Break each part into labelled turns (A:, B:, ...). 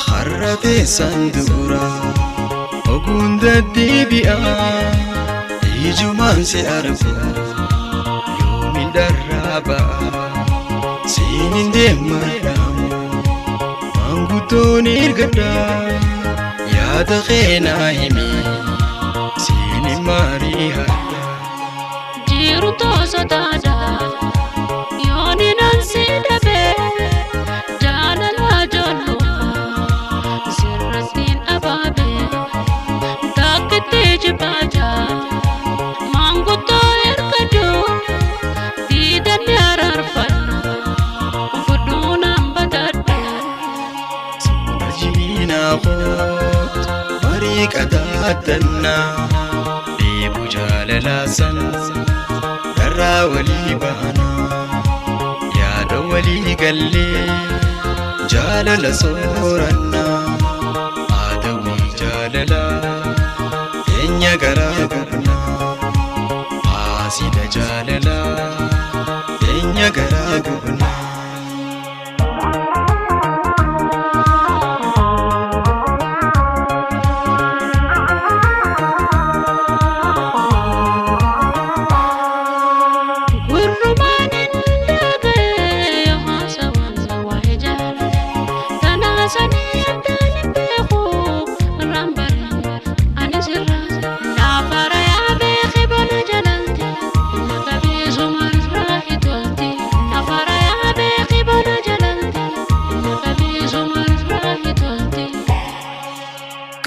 A: Har'a teessan dubura oguun deddeebi'a ijumaan si argu yoomiin dharraa ba'a siin hin deemmadhaamu maanguddoon ergadha yaada kee naa himi siin hin mari'adha.
B: Jiru toosotaadha yooni nan si dhabe jaalala ijoollummaa sirrattiin abaabe takkitti jibaaja maanguddoo ergadhu diidanni araarfadhu fudhuu nan batadhu.
A: Jiinaa koot marii qadaadannaa dheebuu jaalalaa san dharraa walii baanaa yaada walii gallee jaalala soorannaa haadawii jaalalaa teenya garaa gubnaa haasida jaalalaa teenya garaa gubnaa.
B: Gurrumaan hin dhaga'e yoo haasawaan waa'ee jaalala tanaasanii addaan hin beeku irraan bare anis irraa laafara yaa beeki bona jalalti inni qabeessuma irraa hitolti laafara yaa beeki bona jalalti inni qabeessuma irraa hitolti.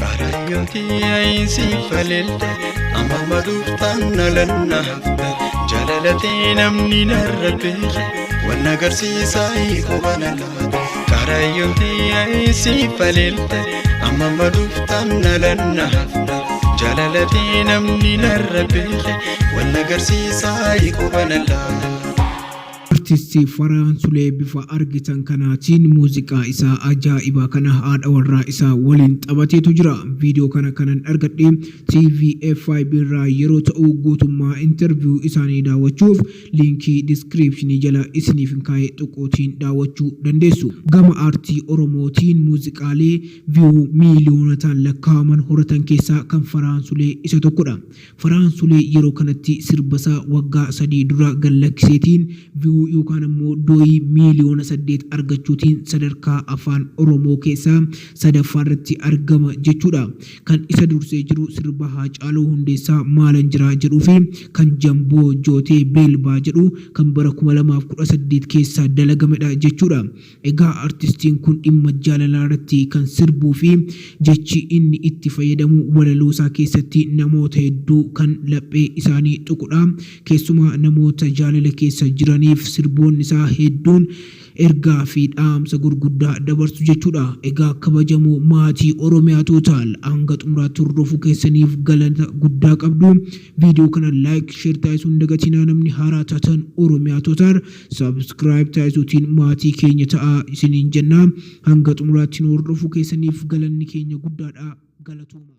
A: Qarayyooti ayinsiifaleelte amma maduuftaan nalanna hafte jalalatee namni narra beeke wanna agarsiisaa hiikoo laata. Qarayyooti ayinsiifaleelte amma maduuftaan nalanna hafte jalalatee namni narra beeke wanna agarsiisaa hiikoo laata.
C: Artisti Farhaan Sulee bifa argitan kanaatiin muuziqaa isaa ajaa'ibaa kana haadha warraa isaa waliin taphateetu jira. Viidiyoo kana kanan argadhe TV FIB irraa yeroo ta'u guutummaa interview isaanii daawwachuuf liinkii diskiriipshinii jala isiniif hin kaa'e tuquutiin daawwachuu dandeessu. Gama aartii Oromootiin muuziqaalee view miiliyoonotaan lakkaa'aman horatan keessaa kan Farhaan Sulee isa tokkodha. Farhaan Sulee yeroo kanatti sirbasaa waggaa 3 dura gad lakkiseetiin view yookaan ammoo dooyii miiliyoona 8 argachuutiin sadarkaa Afaan Oromoo keessaa sadaffaarratti argama jechuudha. Kan isa dursee jiru sirba Haacaaluu Hundeessaa Maalan Jiraa jedhuufi kan Jamboo Jootee Beelbaa jedhu kan bara 2018 keessa dalagamedha jechuudha. Egaa artistiin kun dhimma jaalalaa irratti kan sirbuu fi jechi inni itti fayyadamu walaloo isaa keessatti namoota hedduu kan laphee isaanii tuqudha. Keessumaa namoota jaalala keessa jiraniif sirboonni isaa hedduun ergaa fi dhaamsa gurguddaa dabarsu jechuudha. Egaa kabajamoo maatii Oromiyaa Total hanga xumuraatti hordofuu keessaniif galata guddaa qabdu. Viidiyoo kana like, share taasisuu hin dagatinaa namni haaraa taatan Oromiyaa Total Subscribe taasisuutiin maatii keenya ta'aa isiniin jenna. Hanga xumuraatti nu hordofuu keessaniif galanni keenya guddaadha. Galatooma.